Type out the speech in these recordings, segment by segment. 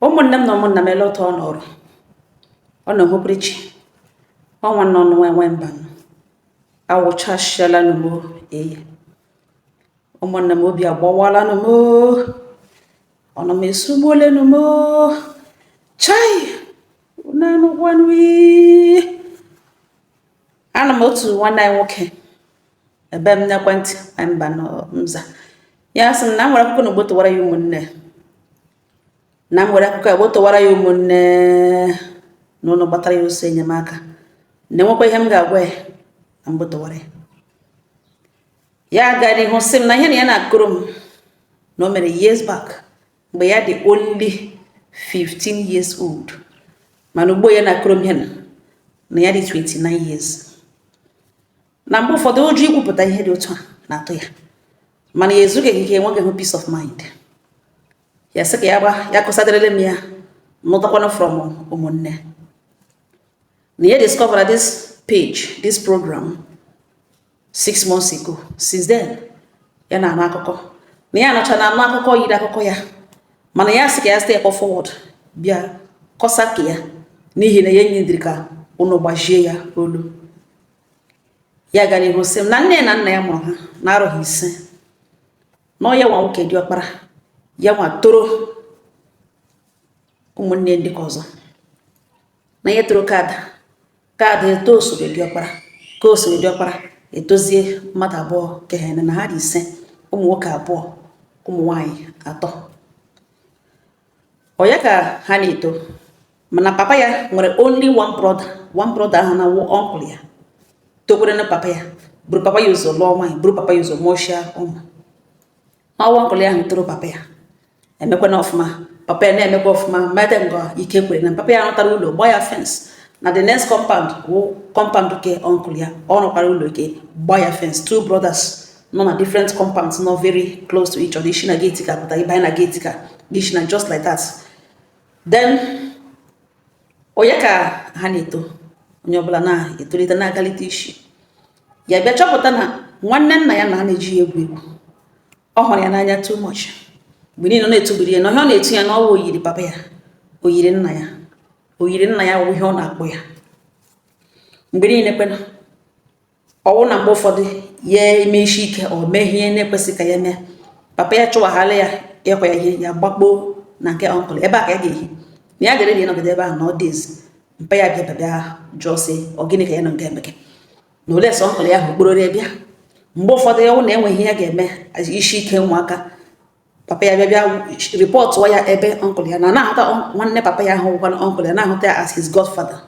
Ụmụnne m na ụmụnna m, ele ụtọ ọ nọrọ ọ na ohopụrụchi ọnwa nọ nwe nwe mba awụchasịala m. Eye, ụmụnne m, obi agbawala m, ọnụ m esugbuolenụ m. Chai, nanụkwanụ. Ana m otu nwanne anyị nwoke ebe m n'ekwentị mba nza ya sị m na m nwere akụkọ na gbotowara ya ụmụnne, na m nwere akụkọ agbotowara ya ụmụnne na ụlọ gbatara ya ọsọ enyemaka, na enwekwa ihe m ga-agwa ya na m gbotowara ya. Ya gara n'ihu sị m na ihe na ya na-akụrụ m na o mere years back, mgbe ya dị only 15 years old, mana ugbo ya na-akụrụ m ihe na ya dị 29 years, na mgbe ụfọdụ ụjọ ikwupụta ihe dị otu a na-atụ ya, mana ya ezughị ike, enweghị hụ peace of mind. Ya sị ka ya gba ya kọsadịrịrị m ya nụtakwanụ from ụmụnne na ya discover this page, this program, 6 months ago. Since then ya na-anụ akụkọ, na ya anọcha na anụ akụkọ yiri akụkọ ya, mana ya sị ka ya step forward bịa kọsa ka ya, n'ihi na ya nyediri ka ụnụ gbajie ya olu. Ya gara ihu sị m na nne na nna ya mụrụ ha na arụghị 5, na ọ ya nwa nwoke dị ọkpara, ya nwa toro ụmụnne ndị ka ọzọ, na ya toro kaadị kaadị eto osoro dị ọkpara, ka osoro dị ọkpara etozie mmadụ abụọ kehene, na ha dị 5, ụmụ nwoke abụọ, ụmụ nwanyị atọ. Ọ ya ka ha na-eto, mana papa ya nwere only one brother. One brother ahụ na uncle ya tokwere na papa ya, buru papa ya ụzọ lụọ nwaanyị, buru papa ya ụzọ mụọchịa ụmụ. Ọnwa uncle ya ahụ toro papa ya emekwana ọfụma, papa ya na-emekwa ọfụma mede nga ike kwere na papa ya rụtara ụlọ, gbaa ya fence na the next compound wụ compound ke uncle ya. Ọ rụkwara ụlọ ke, gbaa ya fence. Two brothers nọ na different compounds, nọ very close to each other. Isi na gate ka pụta, ịbanye na gate ka isi na, just like that. Then onye ka ha na-eto, onye ọbụla na-etolite na-agalite isi ya, bịa chọpụta na nwanne nna ya na ha na-eji ya egwu egwu. Ọ hụrụ ya n'anya too much. Mgbe niile ọ na-etubiri ya na ihe ọ na-etu ya na ọwụ oyiri papa ya, oyiri nna ya, oyiri nna ya wụ ihe ọ na-akpọ ya mgbe niile. Kwenụ ọwụ na mgbe ụfọdụ ya eme isi ike, ọ mee ihe na-ekwesị ka ya mee, papa ya chụwaghala ya ịkwa ya ihe, ya gbakpoo na nke uncle ebe a ka ya ga-ehi, na ya ga-ere ịnọgide ebe ahụ na ọ dịzi mpa ya bịa bịa jụọ sị ọ gịnị ka ya nọ nke eme gị, na ole sọ uncle ya ahụ kpororo bịa. Mgbe ụfọdụ ọwụ na enweghị ihe ya ga-eme, isi ike ụmụaka, papa ya bịa bịa reportụọ ya ebe uncle ya na na-ahụta nwanne papa ya ahụ gwụkwana uncle ya, na-ahụta ya as his godfather.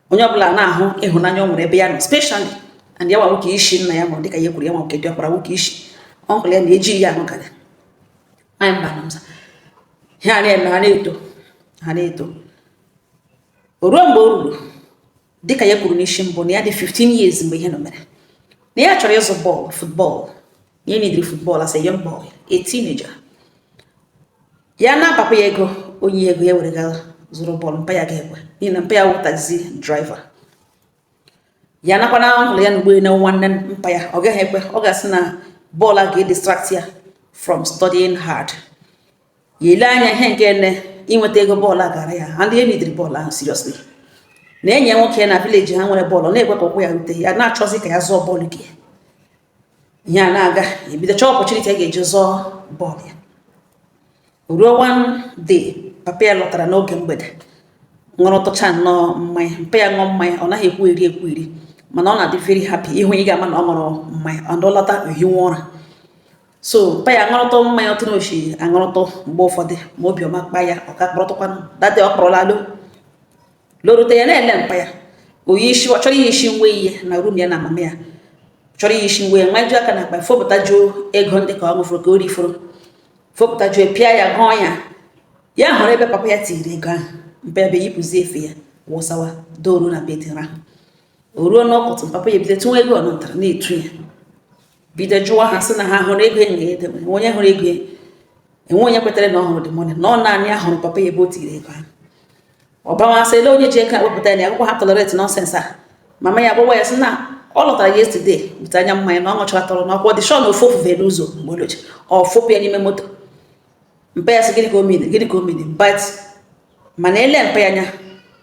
Onye ọbụla na-ahụ ịhụnanya o nwere ebe ya nọ specially, and ya nwa nwoke isi nna ya mụrụ, dịka ya kwuru, ya nwa nwoke dị ọkpara, nwoke isi uncle ya na-eji ya ahụ gara anyị mba na mza. Ha na-eme, ha na-eto, ha na-eto ruo mgbe o ruru, dịka ya kwuru n'isi mbụ, na ya dị 15 years mgbe ihe nọ mere, na ya chọrọ ịzụ bọọlụ, football, na ya neediri football as a young boy, a teenager. Ya na papa ya ego onye ego ya were gaa zụrụ bọọlụ, mpa ya ga-ekwe, n'ihi na mpa ya wụ taxi driver. Ya nakwa na uncle ya na ugbo na nwanne mpa ya, ọ gaghị ekwe, ọ ga-asị na bọọlụ a ga-edistract ya from studying hard. Ya ele anya ihe nke nne inweta ego bọọlụ a gara ya, and ya neediri bọọlụ ahụ seriously, na enyi ya nwoke na village ha nwere bọọlụ, ọ na-ekwe ka ụkwụ ya rute ya, na-achọzi ka ya zụọ bọọlụ gị. Ihe a na-aga, ebido chọọ opportunity a ga-eji zụọ bọọlụ ya. Ruo one day, papa ya lọtara n'oge mgbede, ṅụrụ tụcha nnọọ mmanya. Mpa ya ṅụọ mmanya, ọ naghị ekwu eri ekwu eri, mana ọ na-adị very happy. Ihu ị ga-ama na ọ ṅụrụ mmanya and ọ lọta ehiwe ụra. So mpa ya aṅụrụtụ mmanya ọtụ na oshi aṅụrụtụ mgbe ụfọdụ, ma obiọma kpa ya, ọ ka kpọrọtụkwanụ dade ọ kpọrọla alo lorute. Ya na-ele mpa ya, oyi isi, ọ chọrọ ihe isi nwe ihe na room ya na mama ya chọrọ ihe isi nwe ya, nwa ju aka na akpa, fopụta juo ego ndị ka ọ ṅụfụrụ, ka o rifuru, fopụta juo, pịa ya, gụọ ya. Ya hụrụ ebe papa ya tiri ego ahụ. Mpa ya bịa yipụzie efe ya, wụsawa doru na bed rahụ. O ruo n'ọkụtụ, papa ya ebido tụnwa ego ọ nọtara na-etu ya, bido jụwa ha sị na ha hụrụ ego ya edewe onye hụrụ ego ya. Enwe onye kwetere na ọ hụrụ the money, na ọ naanị ya hụrụ papa ya ebe o tiri ego ahụ. Ọ bamasị ele onye ji ego a wepụta ya na akwụkwọ ha tolerate nonsense a. Mama ya gbawa ya sị na ọ lọtara yesterday bute anya mmanya, na ọ ṅụchara tọrọ na ọkwọ dị shọ na ofu ofufe n'ụzọ mgbe olochi ọ fụpụ ya n'ime moto. Mpa ya sị, "Gịnị ka o mere? Gịnị ka o mere?" But mana ele mpa ya anya,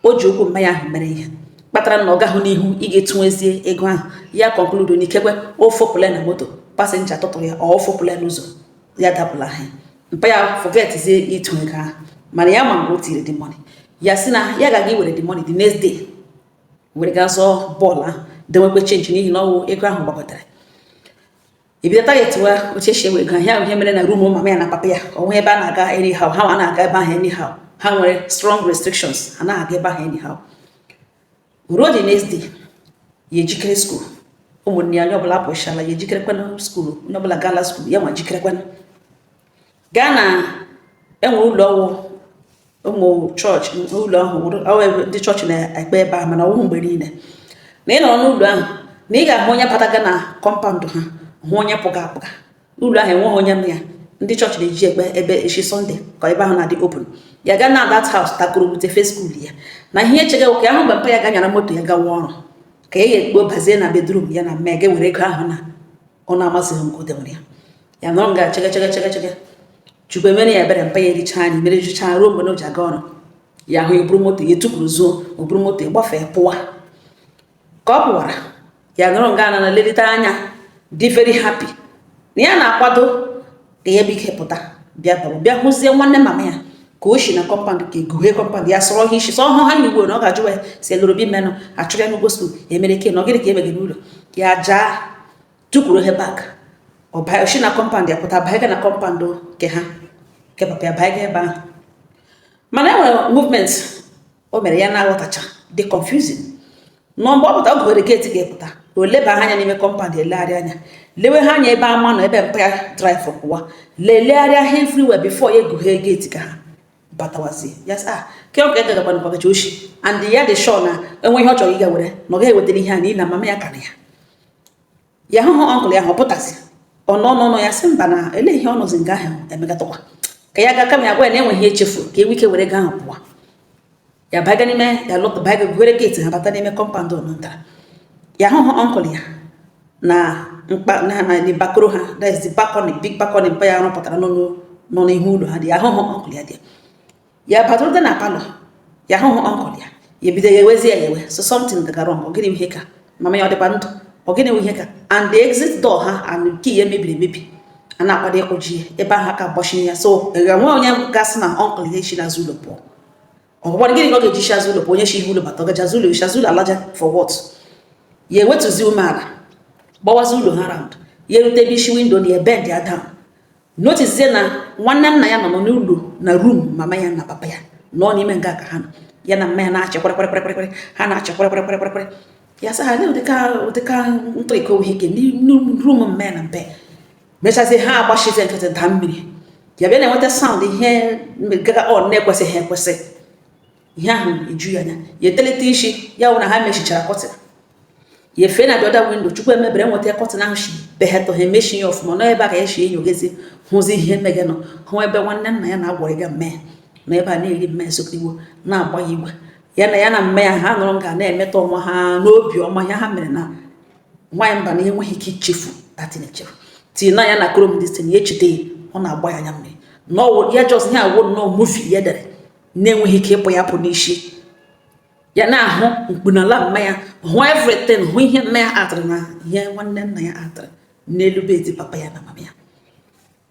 o ji okwu mma ya ahụ mere ihe kpatara na ọ gahụ n'ihu ị ga-etinwezie ego ahụ. Ya conclude na ikekwe o fopụla na moto, passenger tụtụrụ ya, ọ fopụla n'ụzọ, ya dapụla ha. Mpa ya forgetzie ịtụ ego ahụ, mana ya ma mgbe o tiri the money. Ya sị na ya ga-aga iwere the money the next day, were gaa zụọ bọọlụ ahụ, denwekwe change, n'ihi na ọwụ ego ahụ gbakọtara ebido targetwa otu esi ewe ego ahụ. Ya bụ ihe mere na room mama ya na papa ya. Onwe ebe a na-aga anyhow, ha nwa na-aga ebe ahụ anyhow. Ha nwere strong restrictions, ha na-aga ebe ahụ anyhow. Ruo the next day, ya ejikere school. Ụmụnne ya, onye ọbụla apụchala, ya ejikerekwanụ school. Onye ọbụla gaala school, ya nwa jikerekwanụ gaa na enwere ụlọ ọgwụ ụmụ chọọchị. Ụlọ ahụ wụrụ ọ ebe ndị chọọchị na-ekpe ebe ahụ, mana ọwụhụ mgbe niile na ị nọrọ n'ụlọ ahụ na ị ga-ahụ onye bataga na compound ha, hụ onye pụga apụga. Ụlọ ahụ enweghị onye nọ ya. Ndị chọọchị na-eji ekpe ebe echi Sunday ka ebe ahụ na-adị open. Ya gaa na that house, takoro bute fe school ya na ihe echega ka ahụ. Mgbe mpa ya ganyara moto ya gawa ọrụ, ka ya ga-ekpo bazie na bedroom ya na mme ga were ego ahụ na ọ na-amasịghị nke o dewere ya. Ya nọrọ nga chege chege chege chege. Chukwu emere ya ebere, mpa ya ericha anyị mere jucha ruo mgbe na o ji aga ọrụ. Ya ahụ eburu moto ya, etukwuru zuo, o buru moto ya gbafee pụwa. Ka ọ pụwara, ya nọrọ nga na lelite anya, dị very happy na ya na-akwado ka ya bụ ike pụta bịa bara bịa hụzie nwanne mama ya ka o si na compound, ka eguhe compound ya sọrọ ha isi sọ hụ ha ya ugbo na ọ ga-ajụwa ya si eloro bi mmenụ achụrụ ya n'ugbo school ya mere ke na ọ gịnị ka emege n'ụlọ ya. Jaa tukwuru ha back, ọ baa osi na compound ya pụta, banye na compound ke ha, ke papa ya, banye ebe ahụ. Mana e nwere movement o mere ya na-aghọtacha, dị confusing nọ. Mgbe ọ pụta, ọ gụghere gate ga-epụta, o leba anya n'ime compound, elegharị anya, lewe ha anya ebe ama nọ, ebe mpa ya drive pụwa, lelegharịa ha everywhere before ya egughee gate ka ha batawazie. Ya sị, ah, ke ọ ka egagakwana kwagacha oshi. And ya dị sure na enwe ihe ọ chọrọ ịga were na ọ gaghị ewetara ihe a, n'ihi na mama ya kara ya. Ya hụhụ uncle ya ahụ, ọ pụtazi ọ nọ n'ọnụ ya sị mba, na ele ihe ọ nọzi nga ahụ emegatụkwa ka ya gaa kama ya gwa ya na enweghị echefu ka enwe ike were ego ahụ pụwa. Ya baga n'ime ya, lọta, baga gụghere gate ha, bata n'ime compound ntara. Ya hụhụ uncle ya na mkpa na bakoro ha, that is the balcony, big balcony mpa ya rụpụtara nọ n'ihu ụlọ ha dị. Ya hụhụ uncle ya dị ya batụrụte na parlour. Ya hụhụ uncle ya, ya ebido ya ewezi ya ewe. So something gaga wrong. Ọ gịnị ihe ka mama ya ọ dịkwa ndụ? Ọ gịnị ihe ka? And the exit door ha and key ya mebiri emebi, a na-akwado ịkụji ya ebe ahụ aka gbachie ya. So enwe onye gasị na uncle ya esi n'azụ ụlọ pụọ. Ọ bụkwa gịnị ka ọ ga-eji si azụ ụlọ pụọ? Onye si ihu ụlọ bata, ọ gaji azụ ụlọ, esi azụ ụlọ alaja for what? Ya ewetuzi umeala, gbawazi ụlọ ha round. Ya erute ebe isi window na ya, bend ya down, notice na nwanne nna ya nọ n'ụlọ na room mama ya na papa ya nọ n'ime nga ka ha nọ. Ya na mma ya na-achị kwarịkwarịkwarịkwarị, ha na-achị kwarịkwarịkwarịkwarị. Ya sị ha lee ụdịka ntụrịkọ ihe ke n'room mma ya na mpe. Mechazie, ha agbachizie nkịtị, daa mmiri. Ya bịa na-enweta sound ihe gaga on na-ekwesịghị ekwesị. Ihe ahụ eju ya anya. Ya etelite isi ya, wụ na ha mechichara curtain. Ya efee na the other window. Chukwu emebere nweta curtain ahụ shi behetọ, ha emechi ya ọfụma. Nọ ebe a ka ya shi enyogezi, hụzi ihe mege nọ, hụ ebe nwanne nna ya na-agwọrịga mme ya nọ ebe a na-eri mme sokigbo, na-agba ya igwe. Ya na mme ya ha nọrọ nga na-emetọ onwe ha n'obi ọma. Ya ha mere na nwaanyị mba na enweghị ike ichefu datin echefu tii na ya na krom distin ya echete ya, ọ na-agba ya anya mmiri n'ọwụ ya. Just ihe awụ nnọọ movie ya dere na-enweghị ike ịpụ ya pụ n'isi ya, na-ahụ mkpunala mma ya, hụ everything, hụ ihe mma ya atịrị na ihe nwanne nna ya atịrị n'elu bed papa ya na mama ya.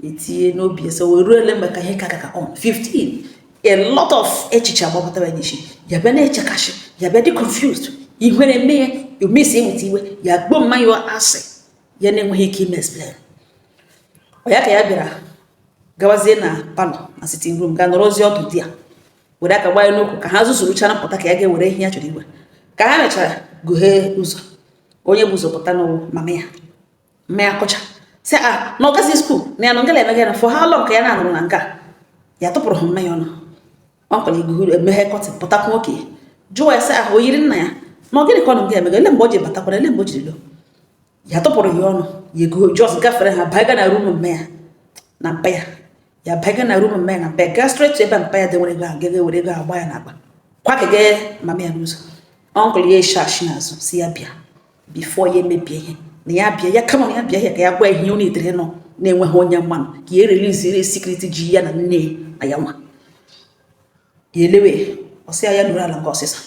Etinye n'obi ya, so wee ruo ele mgbe ka ihe ka on 15, a lot of echiche agbapụtara ya n'isi. Ya bịa na-echekashi, ya bịa dị confused, ihere eme ya, omesi enweta iwe, ya gbuo mmanya asị ya na-enweghị ike ime explain. Ọ ya ka ya bịara gawazie na parlour na sitting room, ga nọrọzie ọdụ di ya, were aka gbanye n'ukwu ka ha zụzụrụchara mpụta, ka ya ga-ewere ihe ya chọrọ iwe. Ka ha mechara gụghee ụzọ, onye bụ ụzọ pụta n'ụwụ mama ya. Mma ya kọcha, sị a na ọ gazi school, na ya nọ ngala emeghe na for how long ka ya na-anọrọ na nga. Ya tụpụrụ ha mmanya ọnụ. Uncle eguhuru emeghe curtain, pụtakwa. Nwoke jụọ ya sị ahụ o yiri nna ya na ọ gịnị ka ọ nọ nga emeghe, ele mgbe o ji batakwara, ele mgbe o jiri lụọ. Ya tụpụrụ ya ọnụ. Ya ego just gafere ha, baiga na room mma ya na mpa ya. Ya baiga na room mma ya na mpa ya, gaa straight to ebe mpa ya denwere ego ahụ, gaga were ego agba ya n'akpa, kwakege mama ya n'ụzọ. Uncle ya eshashi n'azụ, si ya bịa before ya emebie ihe, na ya bịa ya kama na ya bịa ya ka ya gwa ihe ọ na-edere nọ. Na-enweghị onye mmanụ ka ya release secret ji ya na nne na ya nwa ya elewe. Ọsị ya nụrụ ala nke ọsịsa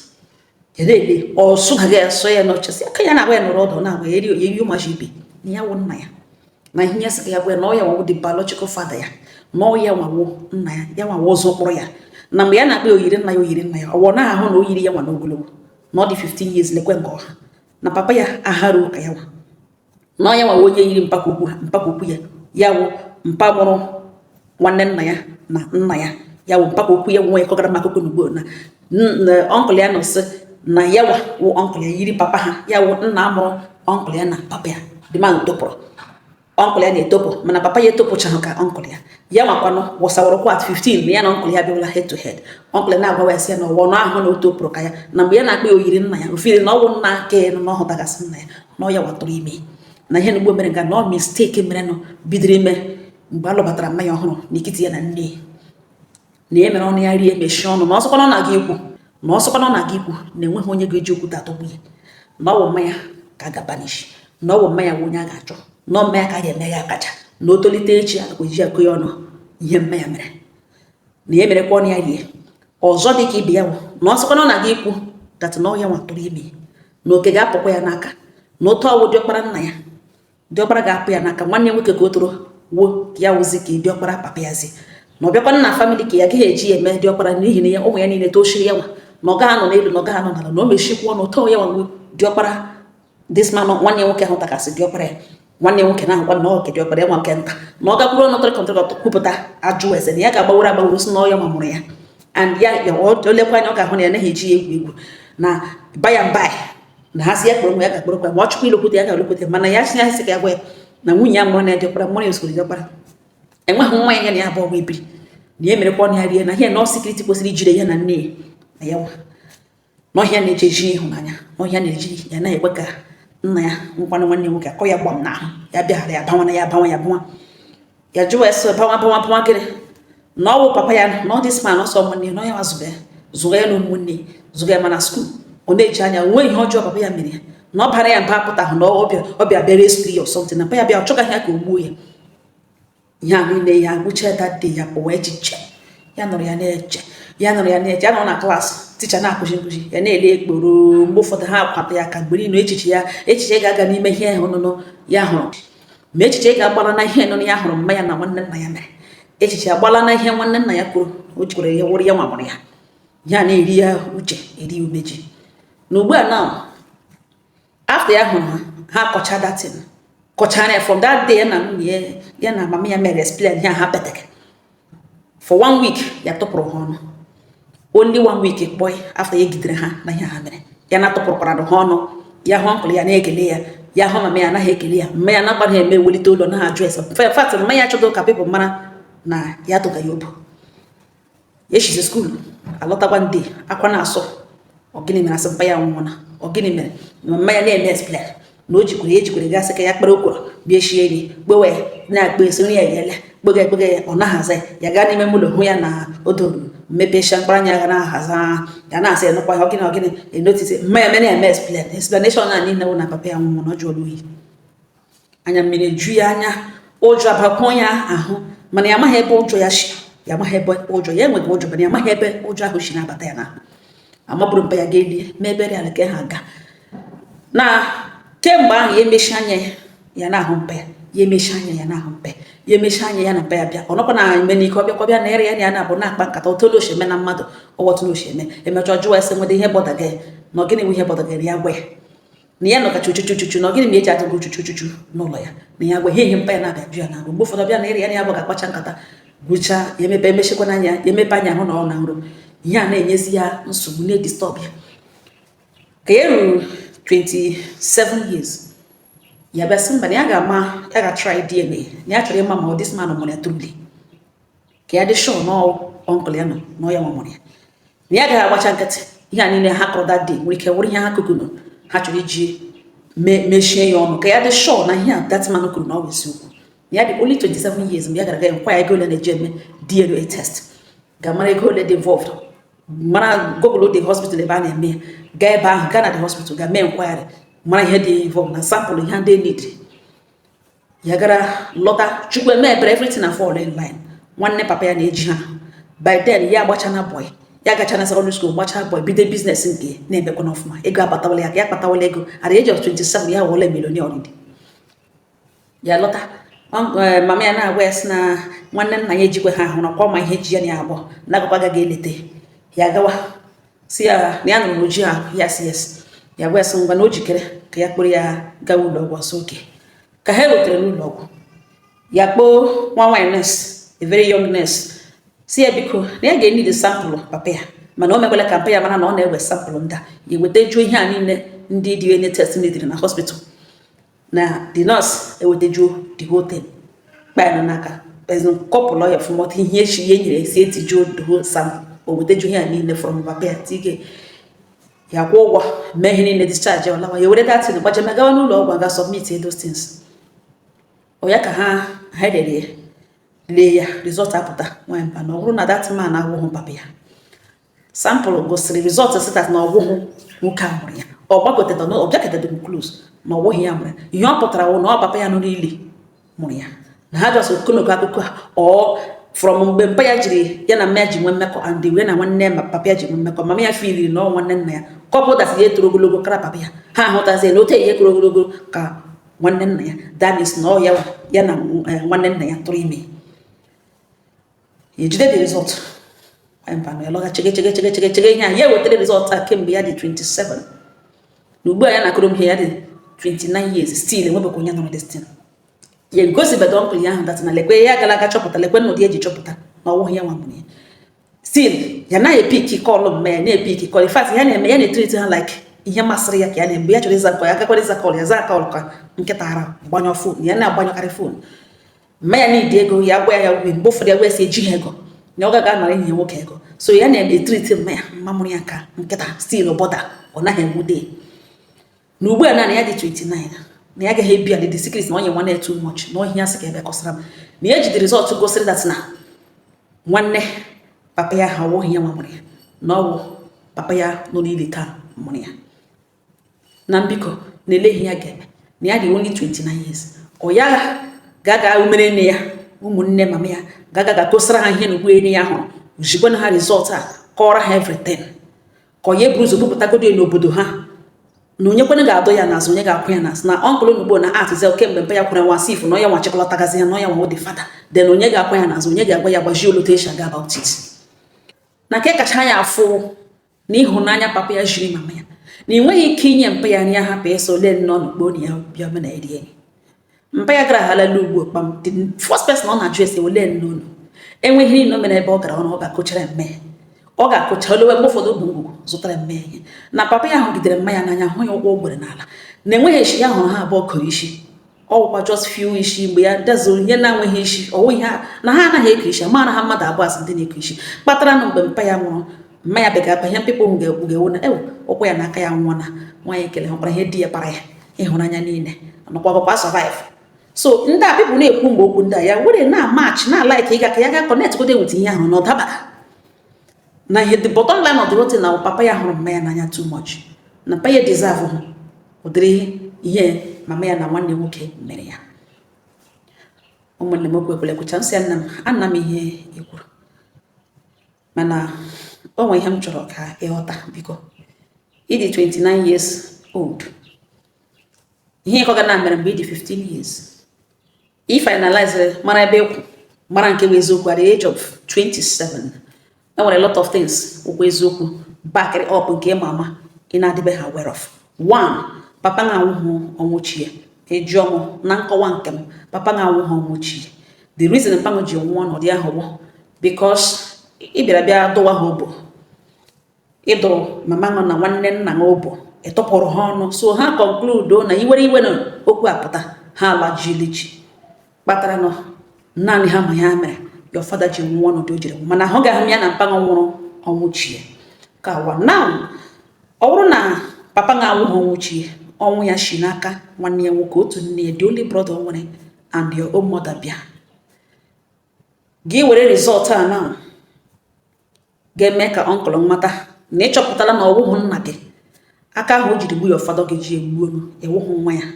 ya na-ele ọsụgaghị ya sọ ya n'ọchị sị aka ya na-agba ya nụrụ ọdụ na-agba ya eri ya eri ụmụachi ibe na ya wụ nna ya, na ihe ya sị ka ya gwa ya na ọ ya nwawo the biological father ya, na ọ ya nwawo nna ya, ya nwawo ụzọ kpụrụ ya, na mgbe ya na-akpa ya oyiri nna ya, oyiri nna ya ọwọ na ahụ na o yiri ya nwa n'ogologo, na ọ dị 15 years. Lekwe nke ọha na papa ya aharuo ka ya nwa, na ọ ya nwawo onye yiri mpakokwu ha, mpakokwu ya, ya wụ mpa mụrụ nwanne nna ya na nna ya, ya wụ mpakokwu ya nwe kọgara m akụkọ n'ugbo na uncle ya nọ sị na ya wa wụ uncle ya yiri papa ha, ya wụ nna mụrụ uncle ya na papa ya. The man topụrụ uncle ya na-etopụ, mana papa ya etopụchaghị ka uncle ya. Ya nwakwanụ wụsawara at 15 na ya na uncle ya bịawala head to head. Uncle ya na-agwa ya sị ya na ọwọ ahụ na o topụrụ ka ya, na mgbe ya na-akpa ya oyiri nna ya, ofiri na ọwụ nna aka ya na ọhụtagasị nna ya, na ọ ya watụrụ ime na ihe na ugbo mere nga na ọ mistake mere nụ bidoro ime mgbe a lụbatara mmanya ọhụrụ n'ikiti ya na nne na ya mere ọnụ ya rie mechie ọnụ, na ọsọkwana ọ na-aga ikwu, na ọsọkwana ọ na-aga ikwu na enweghị onye ga-eji okwute atọgbu ya, na ọ bụ mmanya ka a ga-banish, na ọ bụ mmanya bụ onye a ga-achọ, na ọ mmanya ka a ga-eme ya akacha, na o tolite echi agakwa eji akụ ya ọnụ ihe mmanya mere na ya merekwa ọnụ ya rie. Ọzọ dị ka ibe ya bụ na ọsọkwana ọ na-aga ikwu that na ọ ya nwa tụrụ ime, na oke ga-apụkwa ya n'aka, na otu ọwụ diọkpara nna ya, diọkpara ga-apụ ya n'aka nwanne nwoke ka o toro wuo ka ya wụzi ka diọkpara papa ya zi, na ọ bịakwana na family ka ya agaghị eji ya eme diọkpara, n'ihi na ya ụmụ ya niile tochiri ya nwa, na ọ gaghị anọ n'elu, na ọ gaghị anọ n'ala, na o mechikwa ọnụ tọọ ya nwa diọkpara. This man, nwanne nwoke ahụ takasị diọkpara ya, nwanne nwoke na-ahụkwa na ọ ke diọkpara ya nwa nke nta, na ọ gakwuru ọnụ tọrọ kwupụta ajụ eze na ya ga-agbaworo agbaworo si na ọ ya nwa mụrụ ya. And ya o lekwa anya, ọ ga-ahụ na ya anaghị eji ya egwu egwu, na by and by na ha si ya kpọrọ nwa ya ga-akpọrọkwa, ma ọ chụkwa ilokwute ya ga-alokwute, mana ya si ya sị ka ya gwa ya na nwunye ya mụrụ na ya diọkpara mụrụ ya usoro diọkpara enweghị nwa ya, ya na ya abụọ wee biri, na ya merekwa ọnụ ya rie, na ihe na ọ secret kwesịrị ijide ya na nne ya na ya nwa n'ọhịa na-ejeji ịhụnanya n'ọhịa na-eji ya naghị ekwe ka nna ya nkwanụ nwanne nwoke akọ ya gbam n'ahụ ya bịaghara ya bawa na ya bawa ya bawa ya jụwa ya sị bawa bawa bawa gịnị, na ọ bụ papa ya, na ọ this man ọsọ nwanne ya, na ọ ya zụga ya, zụga ya na ụmụnne zụga ya, mana school ọ na-eji anya nwee ihe ọjọọ papa ya mere ya, na ọ bara ya mba apụtahụ na ọ bịa bịa rescue ya or something, na papa ya bịa ọ chọgaghị ya ka o gbuo ya. Ihe a niile ya gwụcha that day, ya pụwa echiche ya nọrọ ya na-eche, ya nọrọ ya na-eche, ya nọrọ na class, teacher na-akụzi nkụzi, ya na-ele ekporo. Mgbe ụfọdụ ha akwata ya ka mgbe niile echiche ya, echiche ga-aga n'ime ihe ọnụnụ ya hụrụ, ma echiche ga-agbala na ihe nụnụ ya hụrụ mma ya na nwanne nna ya mere, echiche agbala na ihe nwanne nna ya kwuru o jikwara ya wụrụ ya nwa mụrụ ya. Ya na-eri ya uche, eri ya umeji. Na ugbu a now, after ya hụrụ ha, ha kọcha datin kọchara ya. From that day, ya na nwunye ya, ya na mama ya mere explain ya ha petere for one week, ya tụpụrụ ha ọnụ. Only one week kpọị after ya gidere ha na ihe ha mere, ya na tụpụrụkwara ha ọnụ. Ya hụ uncle ya na-ekele ya, ya hụ mama ya anaghị ekele ya, mma ya nakwana eme ewelite ụlọ na ajụ ese fat mma ya chọdọ ka people mara na ya tụga ya obu. Ya shizi school alọtakwa ndị akwa na-asọ, ọ gịnị mere? Asị mpa ya nwụọna. Ọ gịnị mere? Na mma ya na-eme explain na o jikwara ya ejikwara gasị ka ya kpere okworo bịa shie nri kpewe na-akpa esi nri ya eriela kpega ekpega ya, ọ naghị aza ya. Ya gaa n'ime ụlọ hụ ya na o doro mmepecha mkpara anya ga na-ahaza ya na-asị ya nụkwa ya ọ gịnị, ọ gịnị enotice mma ya mere eme explain explanation na niile wụ na papa ya nwụrụ, na ọ jụọla oyi, anya mmiri eju ya anya, ụjọ abakwuo ya ahụ, mana ya amaghị ebe ụjọ ya shi, ya amaghị ebe ụjọ ya enweghị ụjọ, mana ya amaghị ebe ụjọ ahụ si na-abata ya n'ahụ. Amabụrụ mpa ya ga-elie mee ebere ala ka ha aga na kemgbe ahụ ya emechi anya ya, ya na-ahụ mpa ya, ya emechi anya ya na-ahụ mpa ya, ya emechi anya ya na mpa ya bịa, ọ nọkwa na eme n'ike ọ bịakwa bịa na ere ya na ya na-abụ na-akpa nkata otu olu eme na mmadụ ọwọtụ na oshi eme emechaa jụwa ese nwede ihe bother ga na ọ gịnị bụ ihe bother ga ya, gwa ya na ya nọkacha uchuchu uchuchu, na ọ gịnị ma eji adịghị uchuchu uchuchu n'ụlọ ya, na ya gwa ihe ihe mpa ya na-abịa jụ ya na mgbe ụfọdụ bịa na ere ya na ya bụ ga-akpacha nkata gwuchaa ya, emepe emechikwa n'anya ya, emepe anya hụ na ọ na nro ihe a na-enyezi ya nsogbu na-edisturb ya. Ka ya ruru 27 years, ya bịa sị mba, na ya ga-ama, ya ga-try DNA, na ya chọrọ ịma ma ọ this man mụrụ ya truly, ka ya dị sure na uncle ya nọ na ọ ya nwa mụrụ ya, na ya agaghị agbacha nkịtị. Ihe a niile ha kọrọ that day nwere ike wụrụ ihe ha kụkụnụ ha chọrọ iji mechie ya ọnụ, ka ya dị sure na ihe a that man kwuru na ọ bụ eziokwu. Ya dị only 27 years mgbe ya gara aga nkwa ya ego ole na-eji eme DNA test, ga-mara ego ole dị involved, mara google the hospital ebe a na-eme ya, gaa ebe ahụ, gaa na the hospital, ga mee inquiry, mara ihe dị involved na sample ihe ndị need. Ya gara lọta, Chukwu eme ebere, everything na fall in line. Nwanne papa ya na-eji ha. By then ya agbachana boy, ya gachana secondary school, gbachaa boy, bido business nke na-emekwa n'ọfụma. Ego abatawala ya, ka ya kpatawala ego. At the age of 27 ya wọla millionaire already. Ya lọta, mama ya na-agwa ya sị na nwanne nna ya ejikwa ha ahụ nakwa ma ihe ji ya na ya abụọ na-agakwa agaghị elete ya. Gawa si ya na ya nụrụ n'oji ahụ. Ya si yes. Ya gwa ya sị ngwa, na o jikere ka ya kpụrụ ya gawa ụlọ ọgwụ ọsọ. Oke ka ha rutere n'ụlọ ọgwụ, ya kpọọ nwa nwaanyị nurse, a very young nurse, si ya biko na ya ga-enidi sample papa ya, mana o mekwala ka mpa ya mara na ọ na-ewe sample ndị a. Ya eweta juo ihe a niile ndị DNA test nidiri na hospital, na the nurse ewetajuo the whole thing, kpa ya n'aka kọpụlọ ya ọfụma ihe echi ihe nyere esi etijuo the whole sample. O wetajuo ihe a niile from papa ya, tige ya, kwụọ ụgwọ, mee ihe niile, discharge ya, ọlawa. Ya were that thing gbaje gawa n'ụlọ ọgwụ aga submit those things. Ọ ya ka ha lere ya, lee ya, result apụta. Nwanyị mba, na ọ bụrụ na that man awụghụ papa ya. Sample gosiri, result sị that na ọgwụghụ nwoke a mụrụ ya. Ọ gbakọtara na ọ bịakọtara m close na ọwụghị ya mụrụ ya. Ihe ọ pụtara wụ na ọ papa ya nọ n'ili mụrụ ya, na ha just okonoko akụkọ a ọ from mgbe mpa ya jiri ya na mma ya ji nwee mmekọ and wee na nwanne ma papa ya ji nwee mmekọ. Mama ya feeliri na ọ nwanne nna ya kọpụtasị ya etoro ogologo kara papa ya. Ha ahụtazie na ote ihe toro ogologo ka nwanne nna ya. That means na ọ ya ya na nwanne nna ya tụrụ ime. Ya ejide the result. Mba, na ya lọga chege chege chege chege chege ihe a ya wetara result a kemgbe ya dị 27, na ugbu a ya na-akụrụ m ihe, ya dị 29 years, still enwebekwa onye nọrọ this thing. Ya gosibedo uncle ya ahụ that na lekwe ya gara aga chọpụta, lekwe na ụdị eji chọpụta na ọwụghị ya nwa mụrụ ya. Still ya naghị epick call mma ya na-epick call. In fact, ya na-eme ya na-etreat ha like ihe masịrị ya ka ya na mgbe ya chọrọ ịza call, ya gakwara ịza call, ya zaa call ka nkịta ara gbanyọ phone. Ya na-agbanyọkarị phone mma ya n'idi ego. Ya gwa ya ya mgbe ụfọdụ ya gwa ya si ejighị ego na ọ gaga anara enyi ya nwoke ego. So ya na-etreat mma ya, mma mụrụ ya, ka nkịta. Still bother ọ naghị enwude na ugbu a naanị ya dị 29, na ya agaghị ebi ala the secret na onye nwanne too much na ọhịa sị ka ebe kọsara m na ya jide result gosiri that na nwanne papa ya ha ọwụghị ya nwa mụrụ ya, na ọwụ papa ya nọ n'ili taa mụrụ ya. Na mbikọ na eleghị ya ga-eme na ya dị only 29 years, ọ ya ga-aga umere nne ya, ụmụnne mama ya, ga-aga ga kosara ha ihe na ugbu enyi ya hụrụ ozugbo na ha result a kọrọ ha everything, ka ọ ya eburu ụzọ bupụtagodo ya n'obodo ha, na onye kwene ga-adọ ya n'azụ, onye ga-akwụ ya n'azụ, na uncle n'ugbo na atịzi kemgbe mpe ya kwere nwa sif na onye nwa chịkọlọtagazi ya, na onye nwa the father, then onye ga-akwa ya n'azụ, onye ga-agwa ya gbaji olu esi aga about it. Na nke kacha ya afụ na ịhụnanya papa ya jiri mama ya, na ị nweghị ike inye mpa ya nri ya hapụ ịsọ ole nnọọ n'ukpo na ya bịa mena eri enyi mpa ya gara halala ugbo kpam. The first person ọ na-ajụ ese ole nnọọ enweghị niile o mere ebe ọ gara ọrụ, ọ ga-akụchara mme, ọ ga-akụcha olewe. Mgbe ụfọdụ bụ ngwugwu zụtara mme ihe na papa ya hụgidere mma ya n'anya, hụ ya ụgwọ gbere n'ala na enweghị echi ya hụrụ ha abụọ kọrọ isi. Ọwụkwa just few isi mgbe ya dezuru ihe na-enweghị isi ọwụ ihe na ha anaghị eke isi mara ha mmadụ abụọ asị ndị na-eke isi kpatara na mgbe mpa ya nwụrụ, mma ya bega akpa ihe mpịpụ ga-ewu na ewu ụkwụ ya n'aka ya nwụọ na nwaanyị ekele hụkwara ihe di ya kpara ya ịhụnanya niile nọkwa ọkwa survive. So ndị a people na-ekwu mgbe okwu ndị a ya were na match na like ịga ka ya ga connect gode with ihe ahụ na ọ dabara na ihe. The bottom line of the whole thing na papa ya hụrụ mma ya n'anya too much, na papa ya deserve hụ ụdịrị ihe mama ya na nwanne nwoke mere ya. Ụmụnne m, okwu ekwele kwucha nsị ya, nna m, ana m ihe i kwuru, mana o nwere ihe m chọrọ ka ịghọta. Biko, ị dị 29 years old, ihe ịkọga na mere mgbe ị dị 15 years, ị finalize mara ebe ịkwụ, mara nke bụ eziokwu. At the age of 27, e nwere a lot of things ụkwa eziokwu backịrị up nke ịma ama ị na-adịbeghị aware of. One, papa na-anwụghị ọnwụ chi ya. Ejụọ m na nkọwa nke m, papa na-anwụghị ọnwụ chi ya. The reason mpa ji nwụọ n'ụdị ahụ bụ because ị bịara bịa dụwa ha obo, ịdụrụ mama nọ na nwanne nna ha obo, ịtụpụrụ ha ọnụ, so ha conclude na iwere iwe na okwu apụta ha alajili chi kpatara nọ naanị ha ma ya mere your father ji nwụọ n'ụdị o jiri nwụọ. Mana ahụghị m ya na mpa nwụrụ ọnwụ chi ya ka wa. Now, ọ bụrụ na papa na-anwụghị ọnwụ chi ya, ọnwụ ya shi n'aka nwanne ya nwoke, otu nne ya, the only brother o nwere, and your own mother bịa gị were result a now ga-eme ka uncle mata na ịchọpụtala na ọwụhụ nna gị. Aka ahụ o jiri gbu your father gị ji egbuo elu, ịwụhụ nwa ya,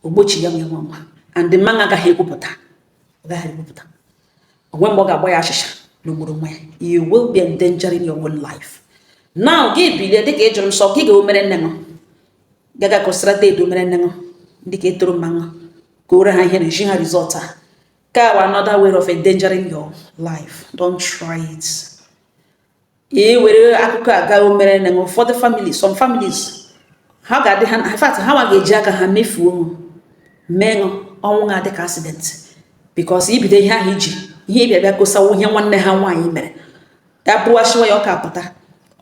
ogbochi ya nwe nwa nwa. And And the man agaghị ekwupụta, ọ gaghị ekwupụta onwe mgbe ọ ga-agba ya achịcha n'ogburu nwa ya. You will be endangering your own life. Now gị bilie, dịka ị jụrụ m, sọ gị ga-omere nne ṅụ gaga kọsara deedo mere nne ṅụ, ndị ka etoro mma ṅụ ka o re ha ihe na eji ha result a ka wa another way of endangering your life. Don't try it. Ị were akụkọ a gaa omere nne ṅụ, ụfọdụ families, some families, ha ga-adị ha, in fact, ha nwa ga-eji aka ha mefuo ṅụ, mee ṅụ ọnwụ ga dị ka accident, because ibido ihe ahụ iji ihe ịbịa bịa kosawo ihe nwanne ha nwaanyị mere ya bụwashiwa ya, ọ ka pụta,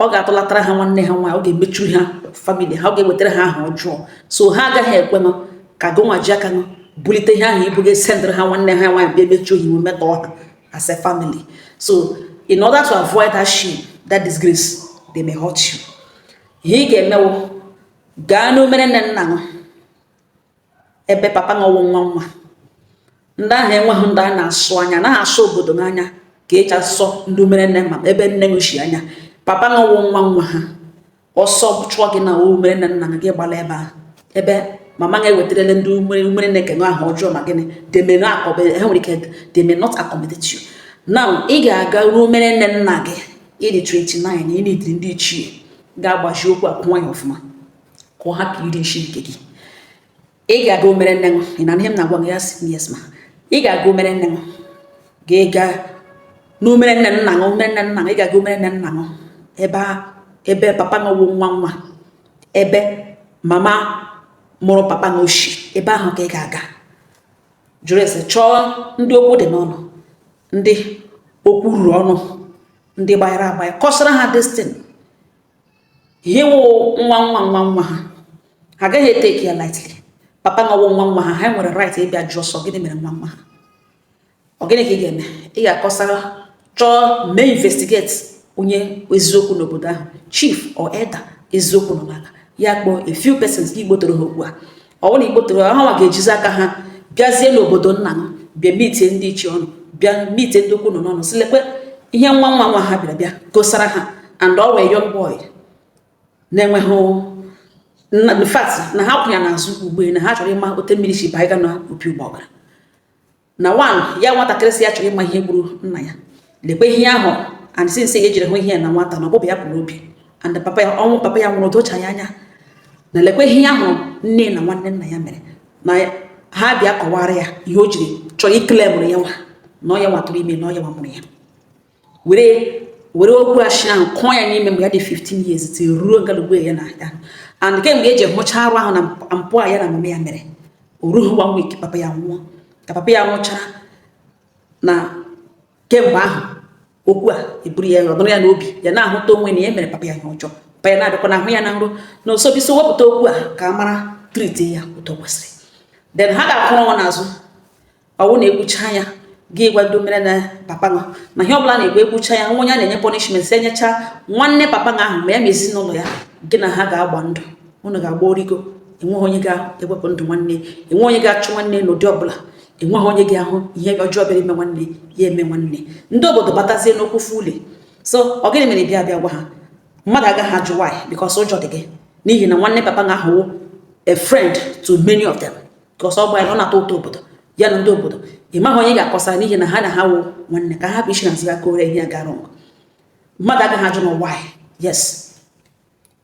ọ ga-atụlatara ha nwanne ha nwaanyị, ọ ga-emechuru ha family ha, ọ ga-ewetara ha aha ọjọọ. So ha agaghị ekwe ṅụ ka gụnwa ji aka ṅụ bulite ihe ahụ ibu ga-esendịrị ha nwanne ha nwaanyị bịa emechuo ha iwe, metọọ ha as a family. So in order to avoid that shame, that disgrace, they may hurt you. Ihe ị ga-emewo, gaa n'omere nne nna ṅụ ebe papa ṅụwụ nwa nwa ndị ahụ enweghị ndị a na-asụ anya, anaghị asụ obodo n'anya ka eji asọ ndị mere nne ma ebe nne ṅụ shi anya. Papa ṅụwụ nwa nwa ha, ọsọ chụọ gị na o mere nne nna gị, gbala ebe ahụ ebe mama ga-ewetarala ndị umere umere nne kenwe ahụ ọjọọ. Ma gịnị, they may not accommodate, ha nwere ike, they may not accommodate you. Now ị ga-aga ruo mere nne nna gị. Ịdị 29, ị nidiri ndị ichie ga-agbaji okwu akwụ ya ọfụma ka ọ hapụ iri nshi nke gị. Ị ga-aga omere nne ṅụ. Ị na ihe m na-agwa gị? Ya sị yes ma. Ị ga-aga omere nne ṅụ, ga-ega n'omere nne nna ṅụ, omere nne nna ṅụ. Ị ga-aga omere nne nna ṅụ ebe ebe papa ṅụ wụ nwa nwa, ebe mama mụrụ papa ṅụ oshi, ebe ahụ ka ị ga-aga jụrụ ese, chọọ ndị okwu dị n'ọnụ, ndị okwu ruru ọnụ, ndị gbanyere agbanye, kọsara ha destin ihe wụ nwa nwa nwa nwa ha. Ha agaghị etake ya lightly. Papa ṅụwụ nwa nwa ha, ha nwere right ịbịa jụọ sọ gịnị mere nwa nwa ha. Ọ gịnị ka ị ga-eme? Ị ga-akọsara, chọọ, mee investigate onye eziokwu n'obodo ahụ, chief or elder eziokwu nọ n'aka ya. Kpọọ a few persons gị gbotoro ha okwu a. Ọ bụrụ na igbotoro ha, nwa ga-ejizi aka ha bịazie n'obodo nna m, bịa mitie ndị ichie ọnụ, bịa mitie ndị okwu nọ n'ọnụ, sị lekwe ihe nwa nwa nwa ha bịara bịa gosara ha, and ọ wee young boy na-enweghị in fact na ha kwụ ya n'azụ ugbu na ha chọrọ ịma ote mmiri si baa na opi ụgbọgara na one ya nwatakịrị sị ya chọrọ ịma ihe gburu nna ya. Lekwe ihe ahụ, and since ya ejiri hụ ihe na nwata na ọbụbụ ya pụ n'obi, and papa ya, ọnwụ papa ya nwụrụ docha ya anya, na lekwe ihe ahụ nne na nwanne nna ya mere na ha bịa kọwara ya ihe o jiri chọrọ ikele mụrụ ya nwa na ọ ya nwa tụrụ ime na ọ ya nwa mụrụ ya, were were okwu ashị ahụ kụọ ya n'ime mgbe ya dị 15 years ti ruo ngalugbo ya na ya. And kemgbe eji hụcha arụ ahụ na mpụ a ya na mama ya mere, o rughị one week papa ya nwụọ. Ka papa ya nwụchara na kemgbe ahụ, okwu a eburu ya ọdụrụ ya n'obi, ya na-ahụta onwe na ya mere papa ya ihe ọjọọ. Papa ya na-abịakwa na ahụ ya na nro na osobiso wepụta okwu a ka a mara treat ya otu o kwesịrị. Then ha ga-akwụrụ nwa n'azụ. Ọwụ na ekwucha ya, gị gwa ndị mere na papa ṅụ na ihe ọbụla na-ekwu, ekwucha ya, nwa onye a na-enye punishment, si enyecha nwanne papa ṅụ ahụ ma ya ma ezinụlọ ya, gị na ha ga-agba ndụ, unu ga-agba origo. Enweghị onye ga-ewepụ ndụ nwanne, enweghị onye ga-achụ nwanne n'ụdị ọbụla, enweghị onye ga-ahụ ihe ọjọọ bịara ime nwanne ya eme nwanne. Ndị obodo batazie n'okwu fule. So ọ gịnị mere bịa bịa gwa ha? Mmadụ agaghị ajụ why, because ụjọ dị gị, n'ihi na nwanne papa ṅụ ahụ a friend to many of them, because ọ gbara, ọ na-atọ ụtọ obodo ya na ndị obodo. Ị maghị onye ga-akọsara, n'ihi na ha na ha wụ nwanne, ka ha hapụ isi n'azụ aka ore ihe gara wrong. Mmadụ agaghị ajụ na why. Yes,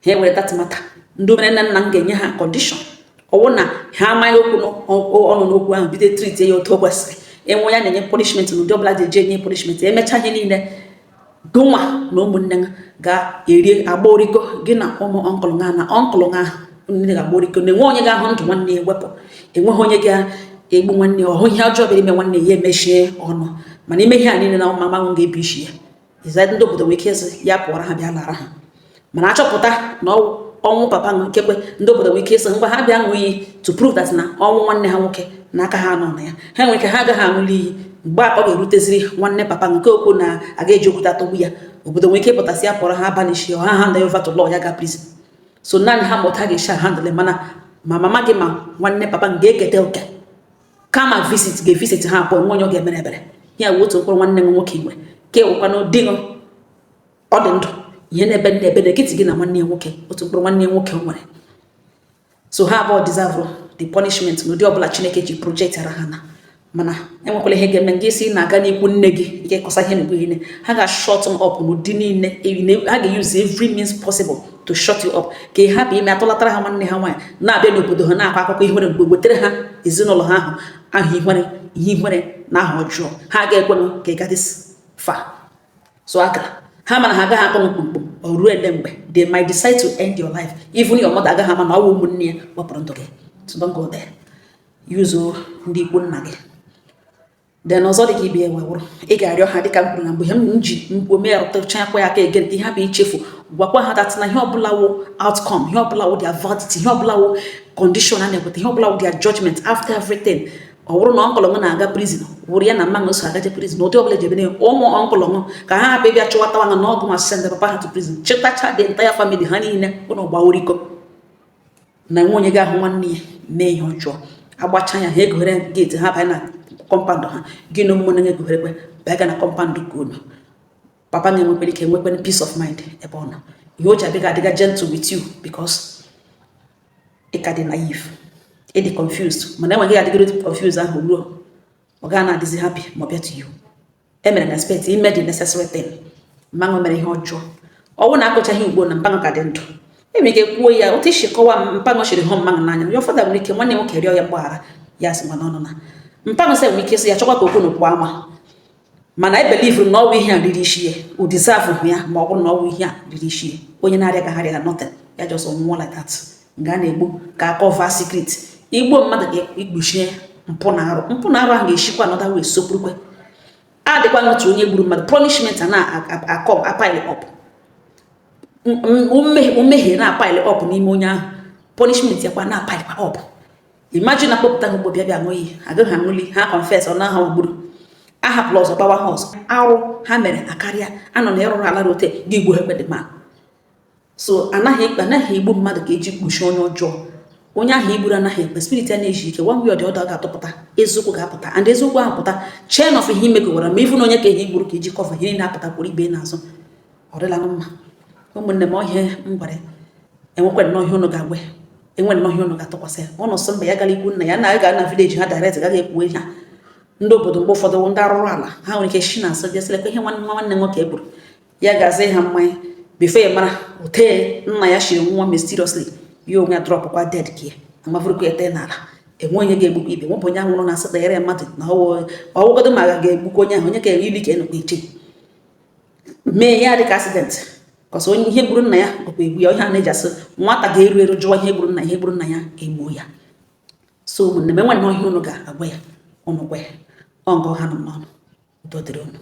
ha ewere that matter. Ndị mere nna nna m ga-enye ha condition, ọwụ na ha amaghị okwu ọnụ n'okwu ahụ, bido treat ya otu o kwesịrị. Enwe ya na-enye punishment n'ụdị ọbụla dị eji enye punishment. Emechaa ihe niile, gụnwa na ụmụnne ga-eri agba oriko, gị na ụmụ uncle ha na uncle ha nne ga-agba oriko, na enwe onye ga-ahụ ndụ nwanne ya ewepụ, enweghị onye ga-egbu nwanne ya, ọhụ ihe ọjọọ bịara ime nwanne ya emechie ọnụ. Mana ime ihe a niile na mama ga-ebi isi ya ịza, ndị obodo nwere ike ịsị ya pụọra ha, bịa lara ha. Mana achọpụta na ọnwụ papa nkekwe, ndị obodo nwere ike ịsị ngwa, ha bịa ṅụọ iyi to prove that na ọnwụ nwanne ha nwoke na aka ha nọ na ya. Ha nwere ike ha agaghị aṅụli iyi. Mgbe a ka ọ ga-eruteziri nwanne papa nke okwu na aga eji okwute atọgbu ya. Obodo nwere ike ịpụtasị ya pụọrọ ha, banish ya, ha hand over to law, ya ga prison. So naanị ha mụta ga-esi handle. Mana ma mama gị ma nwanne papa m ga-eketa oke kama visit ga-evisit ha abụọ, nwe onye ọ ga-emere ebere ya. Wụ otu mkpụrụ nwanne m nwoke nwere ka ewekwanụ di ọ dị ndụ, ihe na-ebe na-ebe n'etiti gị na nwanne ya nwoke, otu mkpụrụ nwanne ya nwoke nwere. So ha abụọ deserve The punishment n'ụdị ọbụla Chineke ji project ara ha na, mana enwekwala ihe ga-eme gị si na-aga n'ikwu nne gị ike kọsa ihe n'ugbo niile. Ha ga-shut up n'ụdị niile. Ha ga-use every means possible to shut you up ka ị hapụ ime atụlatara ha nwanne ha nwaanyị na-abịa n'obodo ha na-akọ akụkọ ihere, mgbe wetara ha ezinụlọ ha ahụ aha ihere, ihe ihere na aha ọjọọ. Ha ga-ekwenụ ka ị gadis fa so aka ha, mana ha agaghị akọ mkpumkpum o ruo ele mgbe they might decide to end your life. Even your mother agaghị ama na ọ bụ ụmụnne ya wepụrụ ndụ gị. So don't go there. Use ndị ikwu nna gị. Then ọzọ, dị ka ibe ewe wụrụ, ị ga-arịọ ha dịka m kwuru na mgbe ihe m ji mkpu mee rụtachakwa ya aka egen ka ihe hapụ ichefu. Gwakwa ha that na ihe ọbụla wụ outcome, ihe ọbụla wụ their verdict, ihe ọbụla wụ condition a na-enweta, ihe ọbụla wụ their judgment after everything, ọ bụrụ na uncle ṅụ na-aga prison, wụrụ ya na mma so agaje prison, ụdị ọbụla ejebe ụmụ uncle ṅụ ka ha hapụ ịbịa chụwatawa ha n'ọgụ ma send papa ha to prison, chịtacha the entire family ha niile ụnụ gbawuriko na nwe onye ga-ahụ nwanne ya mee ihe ọjọọ. Agbacha ya, ha egoghere gate, ha banye na compound ha. Gị na ụmụnne ga-egogherekwe banye na compound ka unu. Papa na-enwekwara ike nwekwana peace of mind ebe ọ nọ. Ihe o ji abịa ga-adịga gentle with you because ị ka dị naive, ị dị confused, mana enweghị adịgoro confused ahụ ruo ọ gaa na-adịzi happy ma ọ bịa to you. Emere na expect ime the necessary thing. Mmanwụ mere ihe ọjọọ, ọwụ na akụchaghị ugbo na mpanụ ka dị ndụ, enwere ike kwuo ya otu isi kọwa mpanụ chiri hụ mmanụ n'anya. Ya ụfọdụ nwere ike nwanne nwoke rịọ ya mgbaghara, ya sị mana ọnụ na mpanụ sị nwere ike sị ya chọkwa ka okwu pụọ ama, mana I believe na ọwụ ihe a riri isi ya, o deserve hụ ya. Ma ọ bụrụ na ọwụ ihe a riri isi ya, onye na-arịa ka ha rịa nothing, ya just nwụọ like that. Nga a na-egbu ka cover secret igbo mmadụ ka ikpuchie mpụ na arụ. Mpụ na arụ ahụ ga-eshikwa another way soprukwe adịkwa n'otu onye gburu mmadụ. Punishment a na-akọ apile up, mmehie na-apile up n'ime onye ahụ, punishment ya kwa na-apile up. Imagine na kpọpụta ha ugbo bịa bịa ṅụọ iyi, agaghị aṅụli ha confess ọ na ha gburu, ahapụla ọzọ gbawa ha ọzọ. Arụ ha mere akarịa anọ na ịrụrụ ala rote gị igbo ekpe dị man. So anaghị egbu mmadụ ka eji kpuchie onye ọjọọ. Onye ahụ igburu anaghị ekpe spirit ya na-eji ike. One way or the other, ga-atụpụta eziokwu, ga-apụta, and eziokwu ahụ pụta, chain of ihe imekọwara ma ifu na onye ka ihe igburu ka eji cover ihe niile apụta kwuru ibe n'azụ. Ọ dịla mma, ụmụnne m. Ọhịa m gwara enwekwa nnọọ ihe unu ga-agwa, enwe nnọọ ihe unu ga-atụkwasị ya ụnụ sị mba, ya gara ikwu nna ya na ga na village ha direct gaghị ekwu ihe ndị obodo. Mgbe ụfọdụ ndị arụrụ ala ha nwere ike shi na asọ bịa sịlekwa ihe nwanne nwanne nwoke gburu ya, gazie ha mmanya before ya mara ote nna ya shiri nwa mysteriously, ya onwe ya dropkwa dead ka ya amavurukwa ete n'ala. Enwe onye ga-egbukwa ibe nwepụ onye ahụ nwụrụ na asịta yere mmadụ na ọwụgodo ma ga-egbukwa onye ahụ, onye ka ili ka enukwa iche mee ya dịka accident kọsọ onye ihe gburu nna ya ọkwa egbu ya. Ihe a na-eji asị nwata ga-eru eru jụwa ihe gburu nna, ihe gburu nna ya egbuo ya. So ụmụnne m, enwe nnọọ ihe unu ga-agwa ya, unu gwa ya. Ọ ngọ ha nọ n'ọnụ. Udo dịrị unu.